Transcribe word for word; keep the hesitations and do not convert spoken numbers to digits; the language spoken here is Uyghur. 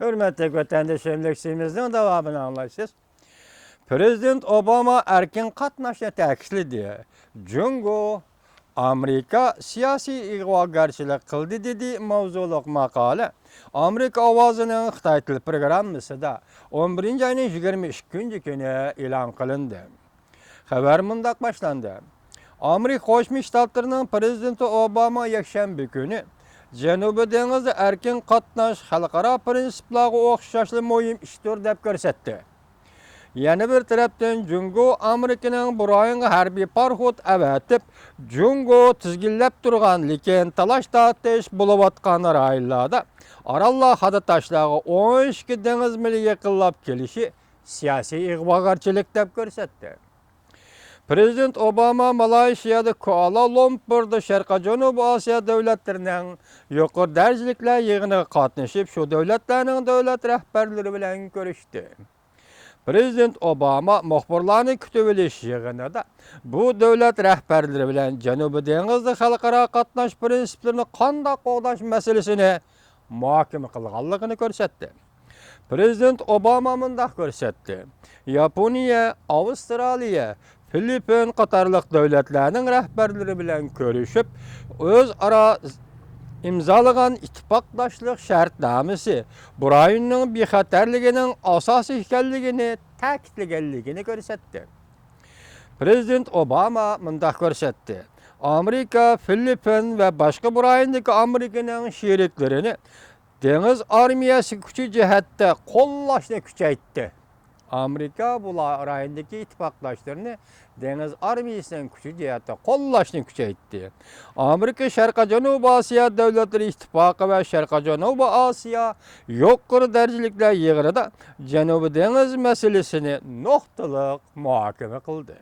ھۆرمەتلىك ۋەتەندىشىم، لېكسىيىمىزنىڭ داۋامىنى ئاڭلايسىز. پىرېزىدېنت ئوباما ئەركىن قاتناشنى تەكىتلىدى. جۇڭگو، ئامېرىكا سىياسىي ئىغۋاگەرچىلىك قىلدى، دېدى ماۋزۇلۇق ماقالە ئامېرىكا ئاۋازىنىڭ خىتاي تىل پروگراممىسىدا ئون بىرىنچى ئاينىڭ يىگىرمە ئىككىنچى كۈنى ئېلان قىلىندى. خەۋەر مۇنداق باشلاندى. ئامېرىكا قوشما شتاتلىرىنىڭ پىرېزىدېنتى ئوباما يەكشەنبە كۈنى جەنۇبىي دېڭىزدا ئەركىن قاتناش خەلقئارا پىرىنسىپلارغا ئوخشاشلا مۇھىم ئىشتۇر دەپ كۆرسەتتى. يەنە بىر تەرەپتىن، جۇڭگو ئامېرىكىنىڭ بۇ رايونغا ھەربىي پاراخوت ئەۋەتىپ، جۇڭگو تىزگىنلەپ تۇرغان، لېكىن تالاش-تارتىش بولۇۋاتقان رايونلاردا ئاراللار خادا تاشلارغا ئون ئىككى دېڭىز مىلى يېقىنلاپ كېلىشى سىياسىي ئىغۋاگەرچىلىك دەپ كۆرسەتتى. پىرېزىدېنت ئوباما مالايشىيادا كۇئالا لۇمپۇردا شەرقىي جەنۇبىي ئاسىيا دۆلەتلىرىنىڭ يۇقىرى دەرىجىلىكلەر يىغىنىغا قاتنىشىپ، شۇ دۆلەتلەرنىڭ دۆلەت رەھبەرلىرى بىلەن كۆرۈشتى. پىرېزىدېنت ئوباما مۇخبىرلارنى كۈتۈۋېلىش يىغىنىدا بۇ دۆلەت رەھبەرلىرى بىلەن جەنۇبىي دېڭىزدا خەلقئارا قاتناش پىرىنسىپلىرىنى قانداق قوغداش مەسىلىسىنى مۇھاكىمە قىلغانلىقىنى كۆرسەتتى. پىرېزىدېنت ئوباما مۇنداق كۆرسەتتى: ياپونىيە، ئاۋسترالىيە، فىلىپپىن قاتارلىق دۆلەتلەرنىڭ رەھبەرلىرى بىلەن كۆرۈشۈپ، ئۆزئارا ئىمزالىغان ئىتتىپاقداشلىق شەرتنامىسى بۇ رايوننىڭ بىخەتەرلىكىنىڭ ئاساسى ئىكەنلىكىنى تەكىتلىگەنلىكىنى كۆرسەتتى. پىرېزىدېنت ئوباما مۇنداق كۆرسەتتى: ئامېرىكا، فىلىپپىن ۋە باشقا بۇ رايوندىكى ئامېرىكىنىڭ شېرىكلىرىنى دېڭىز ئارمىيەسى كۈچى جەھەتتە قوللاشنى كۈچەيتتى. ئامېرىكا بۇ رايوندىكى ئىتتىپاقداشلىرىنى دېڭىز ئارمىيەسىنىڭ كۈچى جەھەتتە قوللاشنى كۈچەيتتى. ئامېرىكا شەرقىي جەنۇبىي ئاسىيا دۆلەتلىرى ئىتتىپاقى ۋە شەرقىي جەنۇبىي ئاسىيا يۇقىرى دەرىجىلىكلەر يىغىنىدا جەنۇبىي دېڭىز مەسىلىسىنى نۇقتىلىق مۇھاكىمە قىلدى.